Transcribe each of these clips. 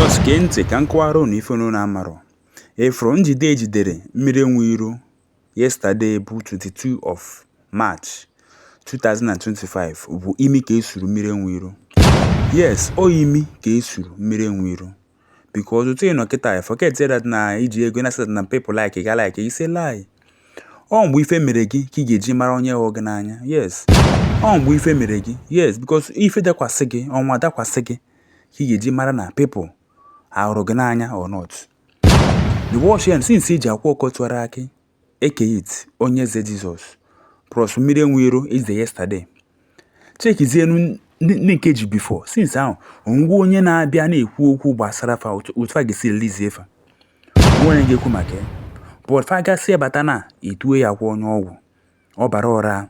Just gee ntị ka m kọwara unu ife unu na-amarọ. Ịfụrụ njide ejidere Mmiri Enweiro yesterday bụ 22 of March 2025 bụ imi ka esuru Mmiri Enweiro. Yes, ọ imi ka esuru Mmiri Enweiro. Because otu ị nọ kịta, forget that na iji ego na that na people like ga like ise lie. Ọ mgbe ife mere gị ka ị ga-eji mara onye hụrụ gị n'anya. Yes. Ọ mgbe ife mere gị. Yes, because ife dakwasị gị, ọnwa dakwasị gị ka ị ga-eji mara na people ahụrụ gị n'anya or not. The watch end since eji Akwa Ọkụkọ Tiwara Akị, Eke Hit, Onye Eze Jesus, plus Mmiri Enweiro is the yesterday. Chekizienu ndị nke ji before since ahụ ngwa onye na-abịa na-ekwu okwu gbasara fa otu fa ga-esi release fa. Onwe onye ga-ekwu maka ya. But fa gasị bata na etue ya akwa onye ọgwụ. Ọ bara ụra.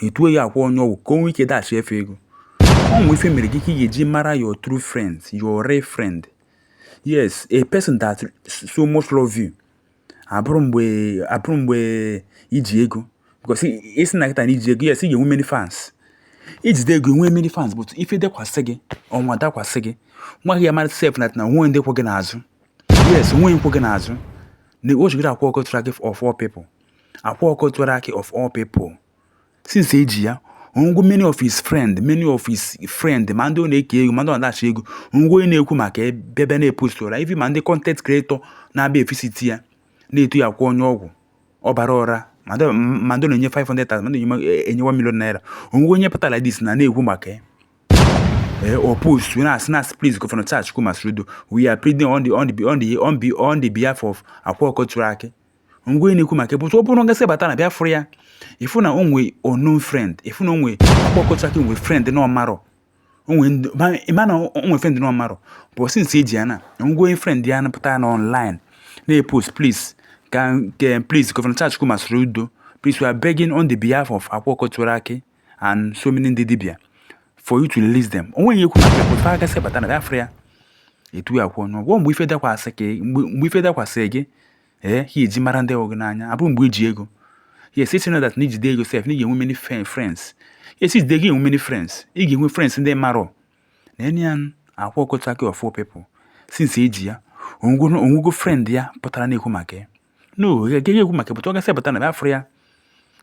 Etue ya akwa onye ọgwụ ka o nwee ike dachi efe ego. Ọ mgbe ife mere gị ka ị ga-eji mara your true friends, your real friend. Yes, a person that so much love you. Abụrụ mgbe iji ego. Because isi na kịta na iji ego, yes, ị ga-enwe many fans. Ijide ego enwe many fans, but ife dakwasị gị, ọnwa dakwasị gị. Nwa gị amara sef na onwe ndị kwụ gị n'azụ. Yes, onwe kwụ gị n'azụ. Na o Akwa Ọkụkọ Tiwara Akị of all people. Akwa Ọkụkọ Tiwara Akị of all people. Since eji ya, onwego many of his friend, many of his friend, ma ndị ọ na-eke ego, ma ndị ọ na-adachi ego, onwego onye na-ekwu maka ebe na-epost ụra, even ma ndị content creator na-abịa efisiti ya, na-eto ya akwa onye ọgwụ, ọ bara ụra, ma ndị na-enye 500,000, ma ndị na-enye 1 million naira. Onwego onye pụtara like this na na-ekwu maka ya. Eh, or post na-asị, "Please, Governor Charles Chukwuma Soludo, we are pleading on the behalf of Akwa Ọkụkọ Tiwara Akị." Ngwa onye na-ekwu maka but ọ bụrụ gasị bata na bịa fụrụ ya, ịfụ na o nwe unknown friend, ịfụ na o nwe Akwa Ọkụkọ Tiwara Akị nwe friend na ọmarọ onwe ịma na onwe friend na ọmarọ. But since eji ya na ngwa onye friend ya pụta na online na-epost, "Please, can please, Governor Charles Chukwuma Soludo, please, we are begging on the behalf of Akwa Ọkụkọ Tiwara Akị and so many ndị dibịa for you to release them." Onwe ya ekwu maka but fa gasị bata na bịa fụrụ ya, etu ya kwụọ n'ụgwọ. Mgbe ife dakwasị ka mgbe ife dakwasị gị, ee, ka eji mara ndị hụrụ gị n'anya, abụrụ mgbe iji ego. Yes, isi na that na ijide ego sef na ị ga-enwe many friends. Yes, ijide ego, enwe many friends, ị ga-enwe friends ndị marọ na enyi ya. Akwa Ọkụkọ Tiwara Akị of all people, since eji ya, onwego friend ya pụtara na-ekwu maka ya? No, ya gaghị ekwu maka but ọ gasị bata na bịa fụrụ ya.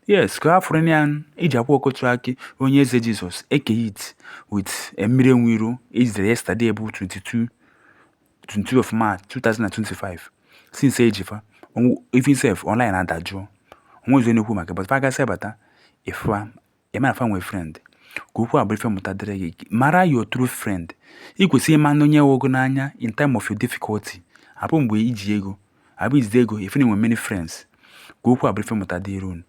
Yes, ka afụrụ ya eji Akwa Ọkụkọ Tiwara Akị, Onye Eze Jesus, Eke Hit with Mmiri Enweiro ejidere yesterday bụ 22 of March 2025. Since eji fa, even sef online adajụọ, onwezi onye na-ekwu maka but fa gasị bata ịfụa ịma na fa nwee friend. Ka okwu a bụrụ ife mmụta dịrị gị, mara your true friend. Ị kwesịrị ịma na onye hụrụ gị n'anya in time of your difficulty, abụ mgbe iji ego, abụ ijide ego ife na enwe many friends. Ka okwu a bụrụ ife mmụta dịrị unu.